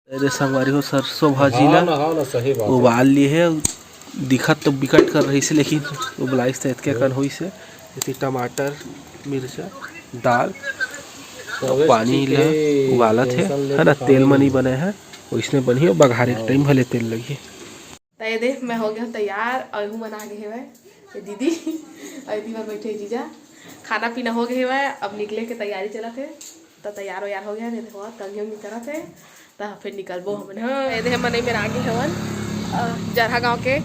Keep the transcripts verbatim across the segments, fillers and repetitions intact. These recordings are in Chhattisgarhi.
अरे संगवारी हो, सरसों भाजी ला हाँ ना, हाँ ना, सही बात है। उबाल लिए हे। दिखत तो बिकट कर रहिस हे, लेकिन उबलाइस त एतके कन होइस हे। एती टमाटर, मिर्चा, दाल, तो अउ पानी ला उबालत हे, है ना? तेल म नइ बने हे, वइसने बनही। अउ बघारे के टाइम भले तेल लगही। त ये दे, मैं हो गे हंव तैयार, अउ एहू मन आ गे हेवय, ये दीदी, अउ एती बर बइठे जीजा। खाना पीना हो गे हेवय, अब निकले के तैयारी चलत हे। त तैयार वैयार हो गे हन, ये देखो, कंघी उंघी करत हे, त फिर निकलबो हमन। हाँ, ये दे, हमन ए मेर आ गे हवन, अ, जरहा गांव के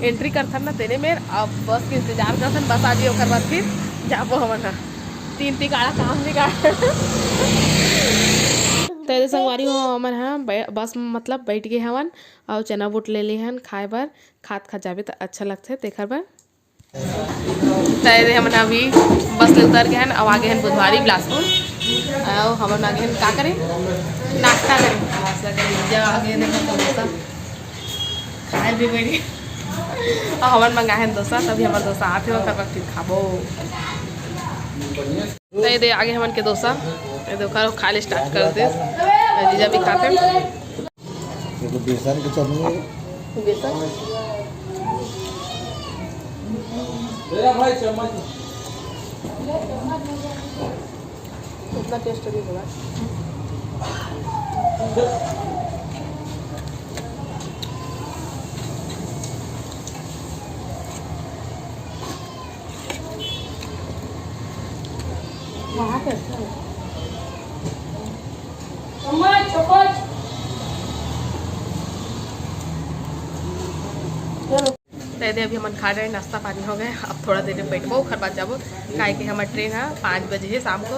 entry करथन ना, तेने मेर अब बस के इंतजार करथन, बस आ जाही, ओकर बाद फिर जाबो हमन ह। तीन तिगाड़ा काम बिगाड़। त ये दे संगवारी हो, हमन ह बै-, बस म मतलब बइठ गे हवन, अउ चना बूट ले ले हन खाए बर। खात खात जाबे त अच्छा लगथे, तेखर बर। त ये दे हमन अभी बस ले उतर गे हन, अउ आ गे हन बुधवारी बिलासपुर। अउ हमन आ गे हन का करे, नाश्ता करे। नाश्ता करे, जा आ गे हन समोसा खाए भी बैठे। अउ हमन मंगाए हन डोसा, तभी हमर डोसा आथे, ओकर बाद फिर खाबो। त ये दे आ गे हमन के डोसा, ये दे ओकर खाए ले start कर दे, जीजा भी खाते। ये तो बेसन की चटनी है। बेसन। मेरा भाई चम्मच। उतना taste नहीं होगा। वहाँ पे अच्छा है। चम्मच, चम्मच। त दे अभी हमन खा डरे, नाश्ता पानी हो गे, अब थोड़ा देर में बैठबो, ओखर बाद जाबो, काहे कि हमर ट्रेन ह पाँच बजे हे शाम को,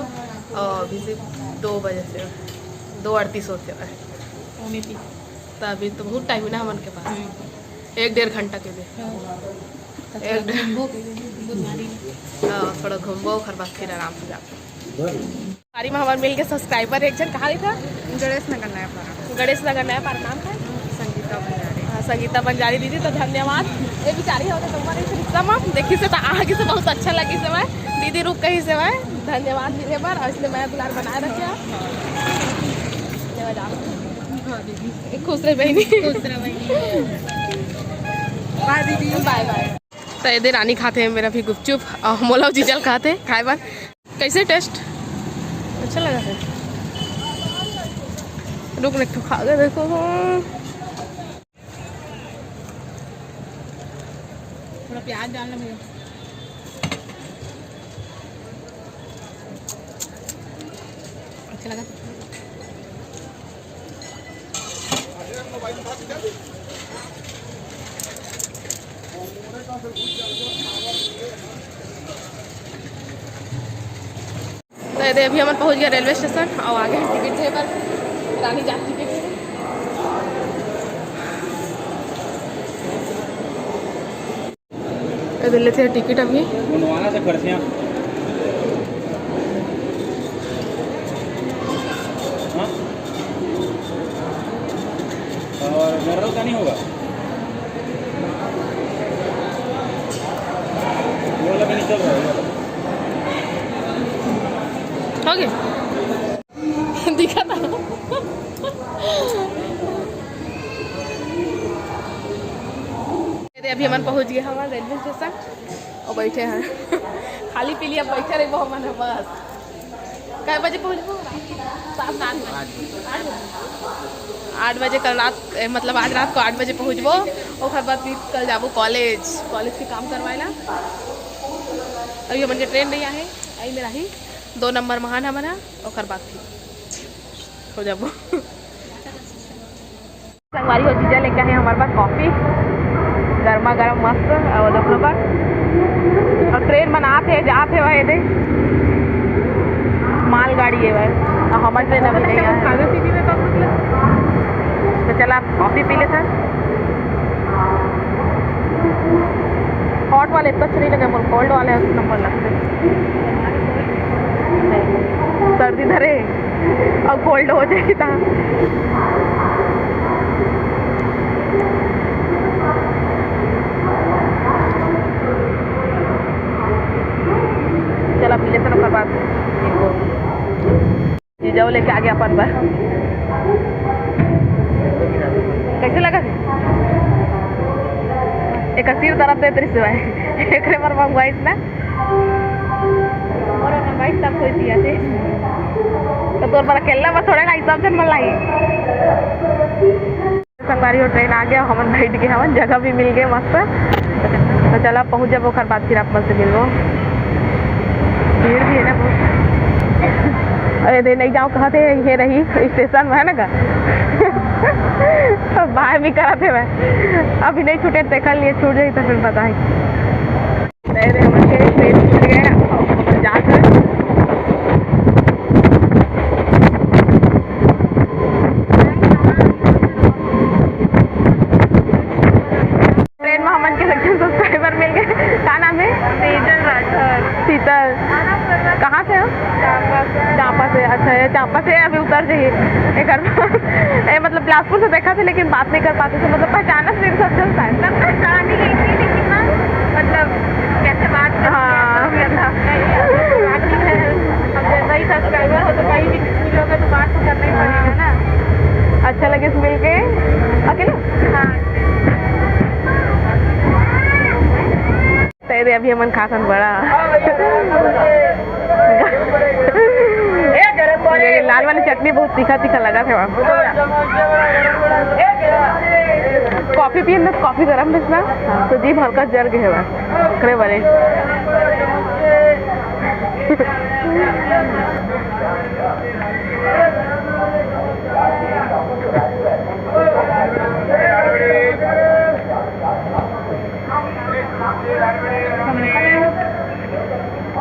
अउ अभी सिर्फ दो बजे से, दो अड़तीस होत हे। पौने तीन। त अभी तो बहुत टाइम हे ना हमन के पास, हम्म। एक डेढ़ घंटा के लिए। हाँ। एक डेढ़ घूमबो, घूमबो। हाँ, थोड़ा घूमबो, ओखर बाद फिर आराम से जाबो। बारी में हमर मिल के subscriber एक झन, कहाँ रहिथे? गणेश नगर नया पारा। गणेश नगर नया पारा, नाम का? संगीता बंजारी। हाँ, संगीता बंजारी दीदी, तो धन्यवाद। ये बेचारी होते तो हमारे रिश्ता में देखी से तो आगे से बहुत अच्छा लगी से मैं दीदी रुक कहीं से मैं धन्यवाद मिले बर, अउ इसने मैं दुलार बनाए रखे। खुश रहे बहनी। खुश रहे बहनी। बाय दीदी। बाय बाय। त ये दे रानी खाथे मेर अभी गुपचुप, अउ मोला जीजा ल खाथे खाए बर। कैसे taste? अच्छा लगा है। रुक, एक ठो खा के देखो। थोड़ा प्याज डालना भैया। अच्छा लगा। त ये दे अभी हमन पहुंच गे रेलवे स्टेशन, अउ आ गे हन टिकट लेबर। रानी जात टिकट। ये दे लेथे टिकट अभी। बनवाना से पर्चियाँ। हाँ? और जनरल का नहीं होगा? वो वाला भी नहीं चल रहा है। हो गया। दिखा था। ये दे, अभी हमन पहुंच गए हमारे रेलवे स्टेशन अउ बैठे हैं। खाली पीली अब बैठे रहिबो हमन ह बस। कै बजे पहुंचबो? शाम के आठ बजे। आठ बजे। आठ बजे कल रात, ए, मतलब आज रात को आठ बजे पहुंचबो। ओकर बाद फिर कल जाबो कॉलेज, कॉलेज के काम करवाए ला। अभी हमन के ट्रेन नहीं आहे, आई मेरा ही दो नंबर महान हमन ह, ओकर बाद फिर हो जाबो। संगवारी हो, जीजा लेके आए हमारे पास कॉफी, गर्मा गर्म मस्त। और देखो बा, और ट्रेन बनात हे, जात हे, वह दे मालगाड़ी हे भाई। और हमार ट्रेन अभी नहीं आया है। तो चला, कॉफी पी लेथन। हॉट वाले इतना अच्छा नहीं लगे, मोर कोल्ड वाले एक नंबर लगथे। सर्दी धरे अउ कोल्ड हो जाए ता। चला, पी लेथन, ओकर बाद जीजा लेके आ गे अपन बर। एकर सिर दर्द देत रहिस हे भाई, एकरे बर मंगवाइस ना। मोर मंगवाइस सब कोई दिया थे। तो तोर बर अकेल्ला बर थोड़े लाइस, सब झन मन लाइस। संगवारी हो, ट्रेन आ गे, हमन बैठ गे हवन, जगह भी मिल गे मस्त। तो चला पहुँच जाबो, ओकर बाद फिर आप मन से मिलबो। भीड़ भी है ना बहुत। अरे दे, नहीं जाओ कहत हे, ये रही स्टेशन में है ना का। बाय भी करत हे मैं, अभी नहीं छूटे, देखा लिए छूट जाई तो फिर बताई। नहीं रे, हमन के ट्रेन छूट गए, अब हमन जात हन। ट्रेन में हमन के एक झन सब्सक्राइबर मिल गए। का नाम है? शीतल राठौर। शीतल, कहाँ से हो? चांपा से। चांपा से, अच्छा, ये चांपा से अभी उतर जाइए। एक ए, मतलब बिलासपुर से देखा थे, लेकिन बात नहीं कर पाते थे, मतलब पहचाना से नहीं सब जन शायद। मतलब पहचान ही नहीं थी, लेकिन ना, मतलब कैसे बात करते हैं, हाँ। तो कैसा बात नहीं है। अब जैसा ही सब्सक्राइबर हो तो कहीं भी मिलोगे तो बात तो करना ही पड़ेगा ना। अच्छा लगे मिल के। अकेले? हाँ। तेरे अभी हमन खाथन बड़ा। ये लाल वाली चटनी बहुत तीखा तीखा लगा था। कॉफी पिए ना, कॉफी गरम रहिस ना, तो जीभ हल्का जर गए हवा। करे वाले।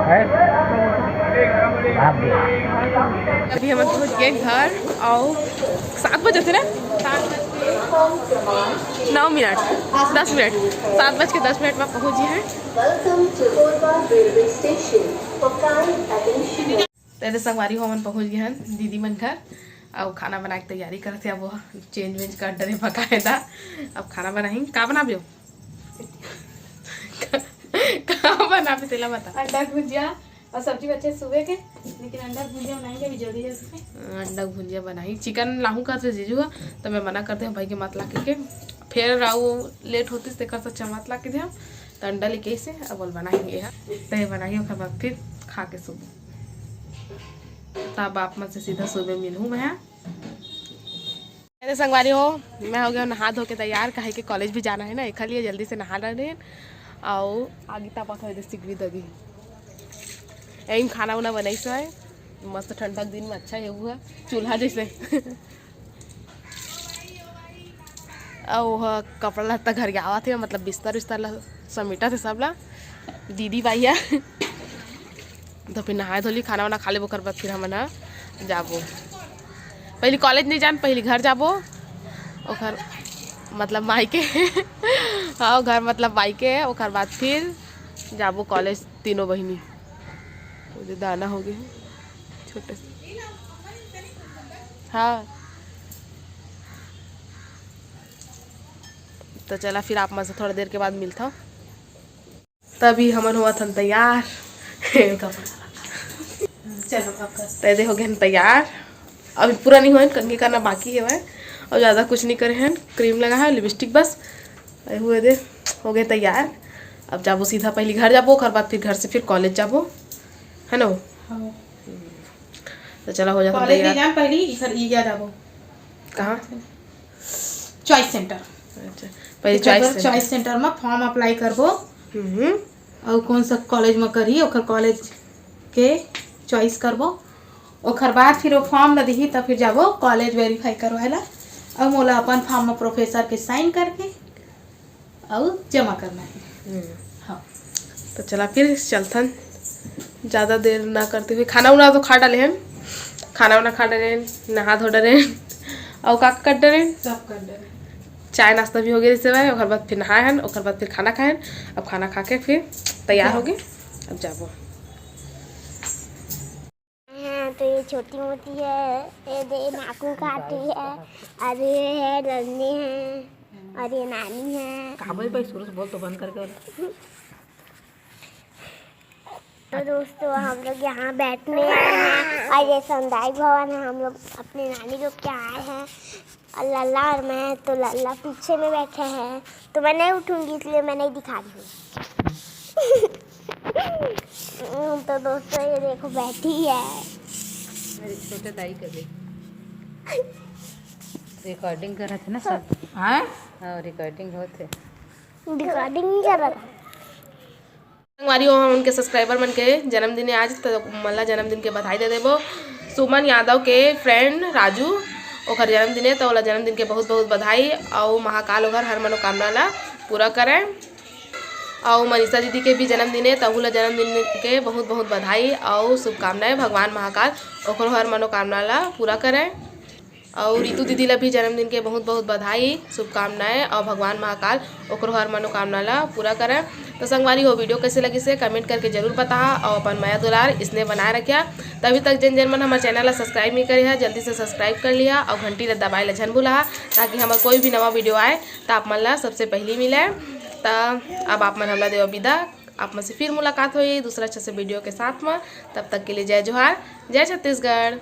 है? आप भी। अभी हमन पहुंच गए घर। और सात बजे थे ना, नौ मिनट, दस मिनट, सात बज के दस मिनट में पहुंच गए हैं। Welcome to Korba railway station. For kind attention. तो एदे संगवारी हो, हमन पहुंच गए हैं दीदी मन घर। और खाना बनाए के तैयारी करत हे। अब वो चेंज वेंज कर डरे, बकायदा अब खाना बनाही। का बनाबे हो? का बनाबे तेला बता। अंडा भुजिया और सब्जी बचे सुबह के, लेकिन अंडा भुजिया बनाएंगे अभी जल्दी जल्दी से। अंडा भुजिया बनाही। चिकन लाहूं कहत हे जीजू ह, तो मैं मना करते हूँ भाई के मत लाके के। फिर राऊ लेट होती तेकर से अच्छा मत लाके दे, तो अंडा लेके इसे अब बोल बनाही ये ह। तो ये बनाही, ओकर बाद फिर खा के सोबो। तब आप मन से सीधा सुबह मिलहूँ मैं। अरे संगवारी हो, मैं हो गया नहा धो के तैयार, काहे के कॉलेज भी जाना है ना, एखर लिए जल्दी से नहा डाले। और आगी तापत हो, इधर सिगरी दगी। यही खाना उना बनाई सो है, मस्त ठंडा के दिन में अच्छा है वो है, चूल्हा जैसे। अउ ओह कपड़ा लत्ता घर के आवत हे, मतलब बिस्तर उस्तर ला समेटत हे सब ला। दीदी बाई ह। तो फिर नहाए धोली, खाना वाना खा लेबो, ओकर बाद फिर हमन ह जाबो। पहली कॉलेज नहीं जान, पहली घर जाबो। ओकर मतलब माई के। हाँ, घर मतलब माई के, ओकर बाद फिर जाबो कॉलेज तीनों बहिनी। वो जो दाना हो गए छोटे से। हाँ। तो चला फिर आप मन से थोड़ा देर के बाद मिलता हूँ। तभी हमन होवत हन तैयार। चलो, आपका तो एदे हो गए हन तैयार। अभी पूरा नहीं हुआ है, कंघी करना बाकी है भाई। और ज़्यादा कुछ नहीं करे हैं, क्रीम लगा है, लिपस्टिक बस। ए हुए दे, हो गए तैयार। अब जाबो सीधा पहली घर जाबो, ओकर बाद फिर घर से फिर कॉलेज जाबो, है ना? हाँ। तो चला हो जाता कॉलेज नहीं तैयार। जान पहली इधर ई जा जाबो। कहाँ? Choice centre. अच्छा, पहले इधर चॉइस सेंटर। चॉइस सेंटर में फॉर्म अप्लाई करबो। हम्म। और कौन सा कॉलेज में करी, ओकर कॉलेज के चॉइस करबो। ओकर बाद फिर वो फॉर्म ला दिही, तब फिर जाबो कॉलेज वेरीफाई करवाए ला। और मोला अपन फॉर्म में प्रोफेसर के साइन करके और जमा करना है। हम्म। हाँ। तो चला फिर चलथन, ज़्यादा देर ना करते हुए। खाना उना तो खा डाले हन, खाना उना खा डाले हन, नहा धो डाले हन, और का कर डाले हन? सब कर डाले। चाय नाश्ता भी हो गया जैसे भाई, ओकर बाद फिर नहाए हन, ओकर बाद फिर खाना खाए हन। अब खाना खा के फिर तैयार हो गए, अब जाबो। हाँ, तो ये छोटी मोटी है, ये दे नाकू काटी है, और ये है नन्नी है, और ये नानी है। का बोल भाई, शुरू से बोल तो बंद करके बोल। तो दोस्तों, हम लोग यहाँ बैठने आए हैं और ये समुदाय भवन है। हम लोग अपने नानी लोग के आए हैं। और लल्ला और मैं, तो लल्ला पीछे में बैठे हैं, तो मैं नहीं उठूंगी, इसलिए मैं नहीं दिखा रही हूँ। हम्म, तो दोस्तों, ये देखो, बैठी है। मेरे छोटे दाई का देख, रिकॉर्डिंग करत है ना सब। हाँ, हाँ, रिकॉर्डिंग होत है। रिकॉर्डिंग नहीं कर रहा था। संगवारी हो, उनके सब्सक्राइबर मन के जन्मदिन है आज, तो मन ला जन्मदिन के बधाई दे देबो। सुमन यादव के फ्रेंड राजू, ओकर जन्मदिन है, तो ओला जन्मदिन के बहुत बहुत बधाई, अउ महाकाल ओकर हर मनोकामना ला पूरा करें। अउ मनीषा दीदी के भी जन्मदिन है, तहू ला जन्मदिन के बहुत बहुत बधाई अउ शुभकामनाएं। भगवान महाकाल ओकरो हर मनोकामना ला पूरा करें। अउ रितु दीदी ला भी जन्मदिन के बहुत बहुत बधाई, शुभकामनाएं, अउ भगवान महाकाल ओकरो हर मनोकामना ला पूरा करें। तो संगवारी हो, वीडियो कैसे लगिस हे कमेंट करके जरूर बताहा, अउ अपन मया दुलार इसने बनाए रखिया। तभी तक जेन जेन मन हमर चैनल ला सब्सक्राइब नहीं करे हा, जल्दी से सब्सक्राइब कर लिहा, अउ घंटी ला दबाए ला झन भूलाहा, ताकि हमर कोई भी नवा वीडियो आए तो आप मन ला सबसे पहली मिले। तो अब आप मन हमला देवा विदा, आप मन से फिर मुलाकात होई दूसरा अच्छा से वीडियो के साथ में। तब तक के लिए जय जोहार, जय छत्तीसगढ़।